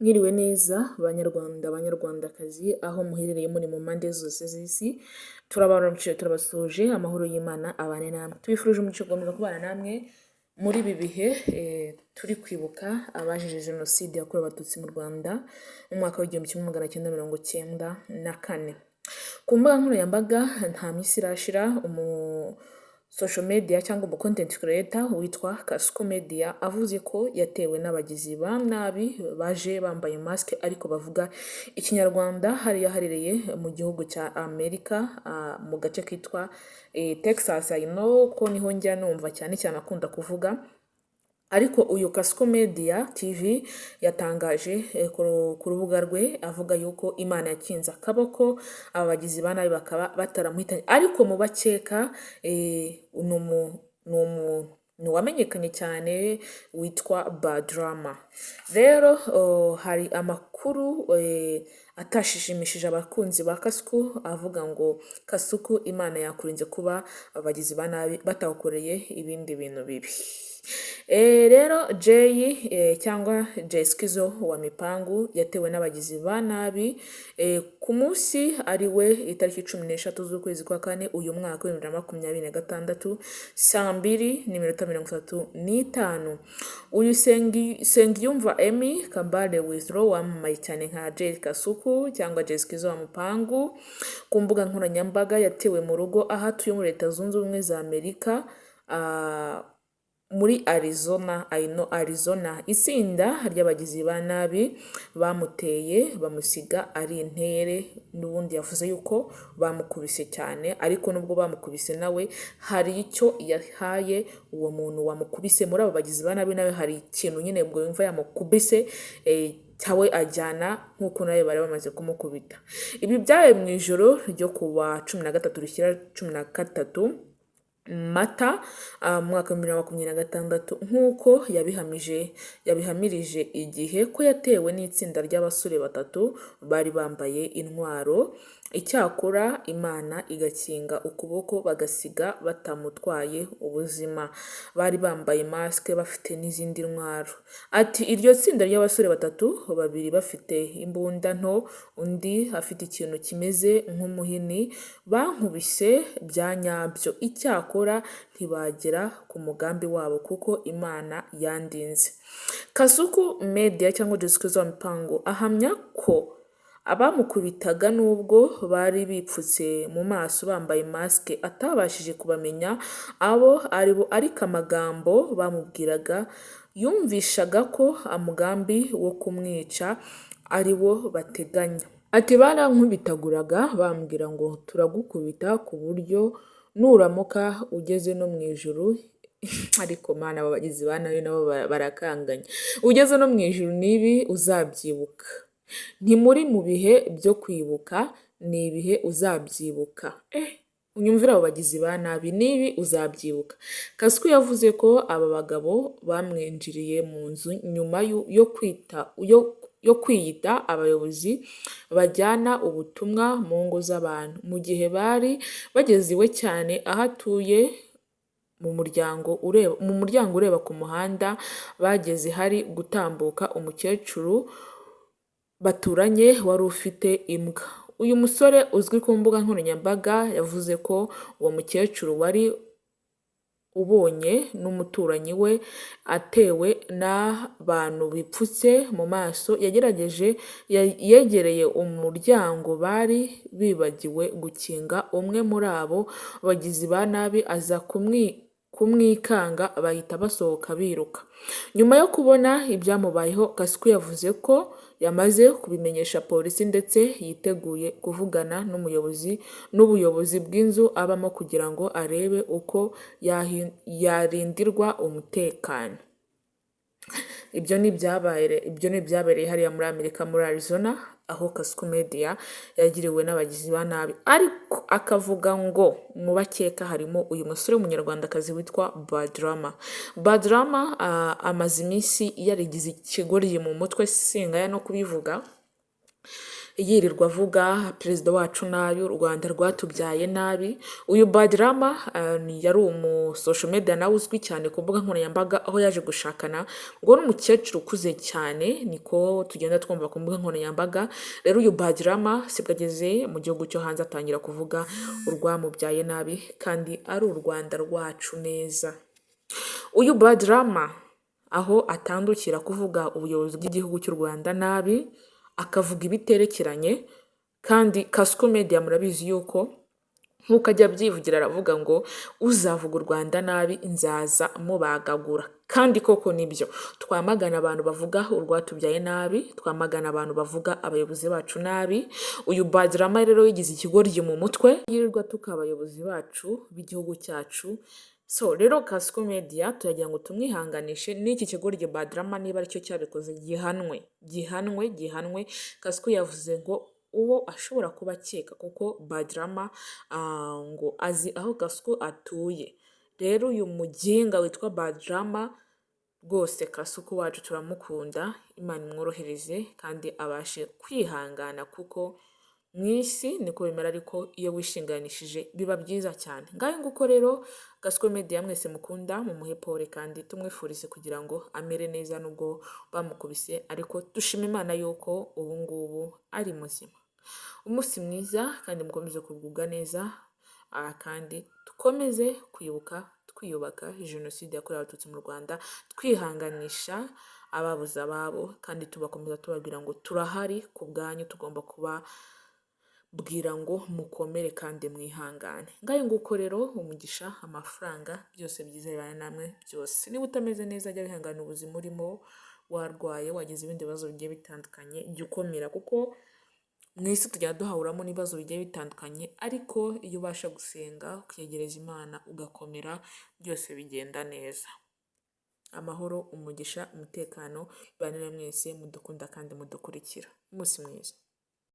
Mwiriwe neza banyarwanda, banyarwandakazi, aho muherereye muri mu mpande zose z'isi, turabaramukije, turabasuhuje, amahoro y'Imana abane namwe. Tubifurije umugisha gukomeza kubana namwe muri ibi bihe turi kwibuka abazize Jenoside yakorewe Abatutsi mu Rwanda mu mwaka wa 1994. Ku mbuga nkoranyambaga nta minsi irashira umu social media cyangwa umu content creator witwa Kasuku Media avuze ko yatewe n'abagizi ba nabi baje bambaye masike ariko bavuga Ikinyarwanda, hariya haherereye mu gihugu cya Amerika, mu gace kitwa Texas. I know ko niho njya numva cyane cyane akunda kuvuga. Ariko uyu Kasuku Media TV yatangaje ku rubuga rwe avuga yuko Imana yakinze akaboko, aba bagizi ba nabi bakaba bataramuhitanye. Ariko mu bakeka ni uwamenyekanye cyane witwa Badrama. Rero hari amakuru atashimishije abakunzi ba Kasuku, avuga ngo: "Kasuku, Imana yakurinze kuba abagizi ba nabi batagukoreye ibindi bintu bibi." Rero Jay cyangwa Jay Skizo wa Mipangu yatewe n'abagizi ba nabi ku munsi ari we itariki 13 z'ukwezi kwa kane uyu mwaka wa 2026, saa 2:35. Uyu Sengiyumva Emmy Kambale Withdraw, wamamaye cyane nka Jay Kasuku cyangwa Jay Skizo wa Mupangu ku mbuga nkoranyambaga, yatewe mu rugo aho atuye muri Leta Zunze Ubumwe za Amerika, muri Arizona, I know Arizona. Itsinda ry'abagizi ba nabi bamuteye bamusiga ari intere. N'ubundi yavuze yuko bamukubise cyane, ariko nubwo bamukubise nawe hari icyo yahaye uwo muntu wamukubise muri abo bagizi ba nabi. Nawe hari ikintu nyine ubwo yumva yamukubise cyawe ajyana nk'uko nawe bari bamaze kumukubita. Ibi byabaye mu ijoro ryo ku wa 13 rishyira 13 Mata mu mwaka wa 2026, nk'uko yabihamije, yabihamirije Igihe ko yatewe n'itsinda ry'abasore batatu bari bambaye intwaro, icyakora Imana igakinga ukuboko bagasiga batamutwaye ubuzima. Bari bambaye masike, bafite n'izindi ntwaro. Ati: "Iryo tsinda ry'abasore batatu, babiri bafite imbunda nto, undi afite ikintu kimeze nk'umuhini, bankubise bya nyabyo, icyakora ntibagera ku mugambi wabo kuko Imana yandinze." Kasuku Media cyangwa Jessica Mipango ahamya ko abamukubitaga, nubwo bari bipfutse mu maso bambaye masike, atabashije kubamenya abo ari bo, ariko amagambo bamubwiraga yumvishaga ko umugambi wo kumwica ari wo bateganya. Ati: "Barankubitaguraga bambwira ngo turagukubita ku buryo nuramuka ugeze no mu ijuru." Ariko Mana, aba bagizi ba nabi nabo barakanganye. "Ugeze no mu ijuru n'ibi uzabyibuka. Ntimuri mu bihe byo kwibuka, ni ibihe uzabyibuka." Unyumvire abo bagizi ba nabi, n'ibi uzabyibuka. Kasuku yavuze ko aba bagabo bamwinjiriye mu nzu nyuma yo kwiyita abayobozi bajyana ubutumwa mu ngo z'abantu. Mu gihe bari bageze iwe cyane aho atuye mu muryango ureba ku muhanda, bageze hari gutambuka umukecuru baturanye wari ufite imbwa. Uyu musore uzwi ku mbuga nkoranyambaga yavuze ko uwo mukecuru wari ubonye n'umuturanyi we atewe n'abantu bipfutse mu maso, yagerageje yegereye umuryango bari bibagiwe gukinga, umwe muri abo bagizi ba nabi aza kumwikanga, bahita basohoka biruka. Nyuma yo kubona ibyamubayeho, Kasuku yavuze ko yamaze kubimenyesha polisi ndetse yiteguye kuvugana n'umuyobozi n'ubuyobozi bw'inzu abamo kugira ngo arebe uko yarindirwa umutekano. Ibyo ni ibyabereye hariya muri Amerika, muri Arizona, aho Kasuku Media yagiriwe n'abagizi ba nabi, ariko akavuga ngo mu bakeka harimo uyu musore w'Umunyarwandakazi witwa Badrama. Badrama amaze iminsi yarigize ikigoryi mu mutwe, singaya no kubivuga. Yirirwa avuga perezida wacu nabi, u Rwanda rwatubyaye nabi. Uyu Badrama yari umu social media nawe uzwi cyane ku mbuga nkoranyambaga, aho yaje gushakana ngo n'umukecuru ukuze cyane, niko tugenda twumva ku mbuga nkoranyambaga. Rero uyu Badrama sibwo ageze mu gihugu cyo hanze atangira kuvuga urwamubyaye nabi kandi ari u Rwanda rwacu neza. Uyu Badrama aho atandukira kuvuga ubuyobozi bw'igihugu cy'u Rwanda nabi, akavuga ibiterekeranye, kandi Kasuku Media murabizi yuko nk'uko ajya abyivugira aravuga ngo uzavuga u Rwanda nabi nzaza mubagagura, kandi koko nibyo. Twamagana abantu bavuga urwatubyaye nabi, twamagana abantu bavuga abayobozi bacu nabi. Uyu Badrama rero yigize ikigoryi mu mutwe, yirirwa atuka abayobozi bacu b'igihugu cyacu. So rero Kasuku Media turagira ngo tumwihanganishe n'iki kigoryi Badrama, niba aricyo cyabikoze gihanwe, gihanwe, gihanwe. Kasuku yavuze ngo uwo ashobora kuba akeka, kuko Badrama ngo azi aho Kasuku atuye. Rero uyu muginga witwa Badrama rwose, Kasuku wacu turamukunda, Imana imworohereze kandi abashe kwihangana, kuko mu isi niko bimera, ariko iyo wishinganishije biba byiza cyane. Ngayo nguko rero, Kasuku Media mwese mukunda mumuhe pole kandi tumwifurize kugira ngo amere neza nubwo bamukubise, ariko dushima Imana yuko ubu ngubu ari muzima. Umunsi mwiza kandi mukomeze kugubwa neza, kandi dukomeze kwibuka twiyubaka Jenoside yakorewe Abatutsi mu Rwanda, twihanganisha ababuze ababo kandi tubakomeza tubabwira ngo turahari ku bwanyu, tugomba kubabwira ngo mukomere kandi mwihangane. Ngayo nguko rero, umugisha, amafaranga, byose byiza bibana namwe byose. Niba utameze neza jya wihangana ubuzima urimo, warwaye, wagize ibindi bibazo bigiye bitandukanye, jya ukomera, kuko mu isi tujya duhahuramo n'ibibazo bigiye bitandukanye, ariko iyo ubasha gusenga ukiyegereza Imana ugakomera, byose bigenda neza. Amahoro, umugisha, umutekano bibane mwese mudukunda kandi mudukurikira. Umunsi mwiza.